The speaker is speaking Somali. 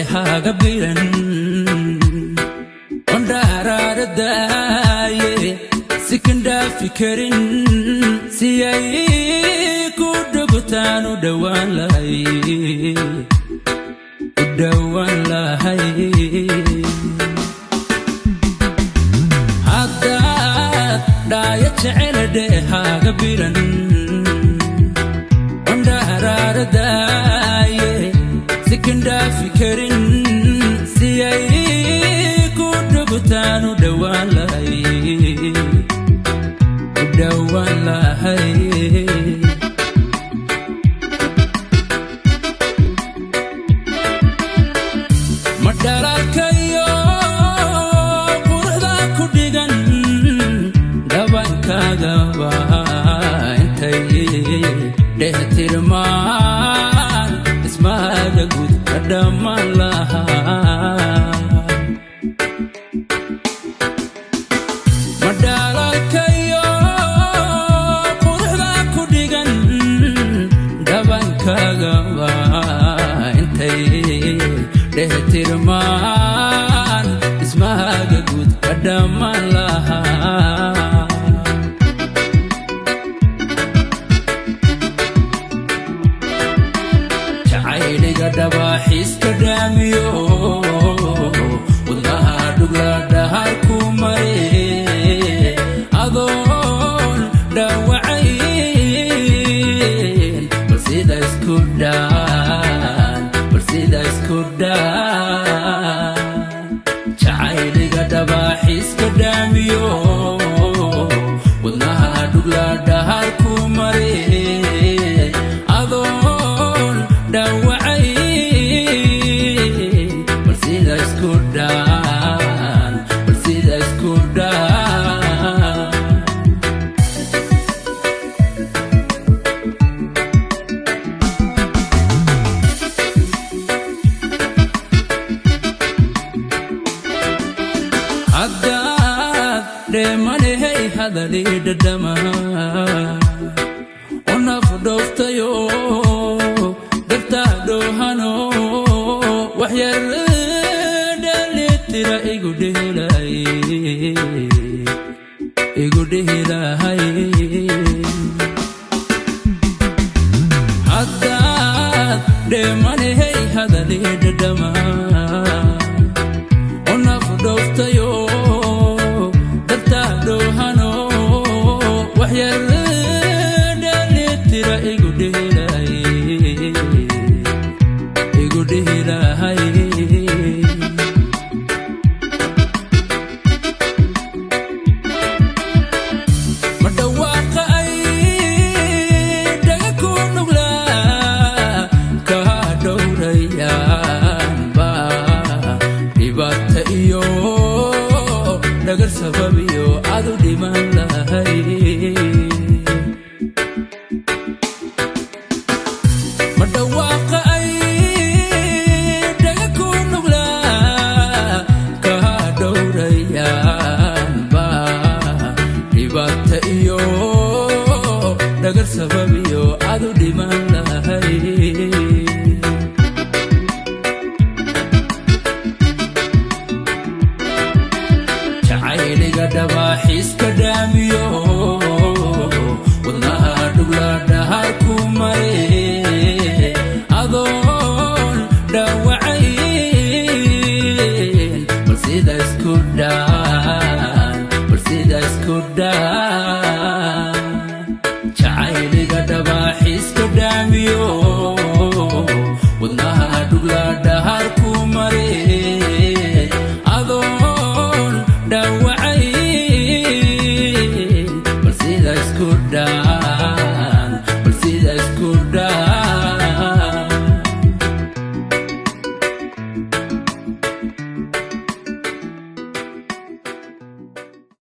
dheehaaga bilan ondhaaraaradaye sikan dhaafi karin si ay ku dhugutaan u dhowaan lahay u dhowaan lahay haddaad dhaaya jecel dheehaaga bilan ondhaaraaradaye sikan dhaafi karin si ay ku dhugutaan u dhowaan lahay u dhowaan lahay ma dhalaalkayo quruxda ku dhigan dhabankaagaba intay dhehtirmaan ismaaga guud ka dhammaan lahaa ma dhalaalkayo quruxda ku dhigan dhabankaagaba intay dhehtirmaan ismaaga guud ka dhammaan lahaa jacayliga dhabaaxiiska dhaamiyo wadnaha dhugla dhahar ku mare adoon dhaawacayn bal sida isku dhaan bal sida isku dhaan jacayliga dhabaaxiiska dhaamiyo wadnaha dhugla dhahar ku mare adoon dhaawacayn bal sida isku dhaan bal sida isku dhaan haddaad dheemanehey hadalii dhadhama oo naf dhooftayo dartaa dhoohano waxyar dheelitira igu dhehelay igu dhehelahay haddaad dheemanehey hadalii dhadhama oo naf dhooftayo dartaa dhoohano waxyar dheelitira igu dhehelay igu dhehelahay ma dhawaaqa ay dhaga ku nuglaa kaa dhowrayaanba dhibaata iyo dhagar sababiyo aad u dhiman lahay ma dhawaaqa ay dhaga ku nuglaa kaa dhowrayaanba dhibaata iyo dhagar sababiyo aad u dhiman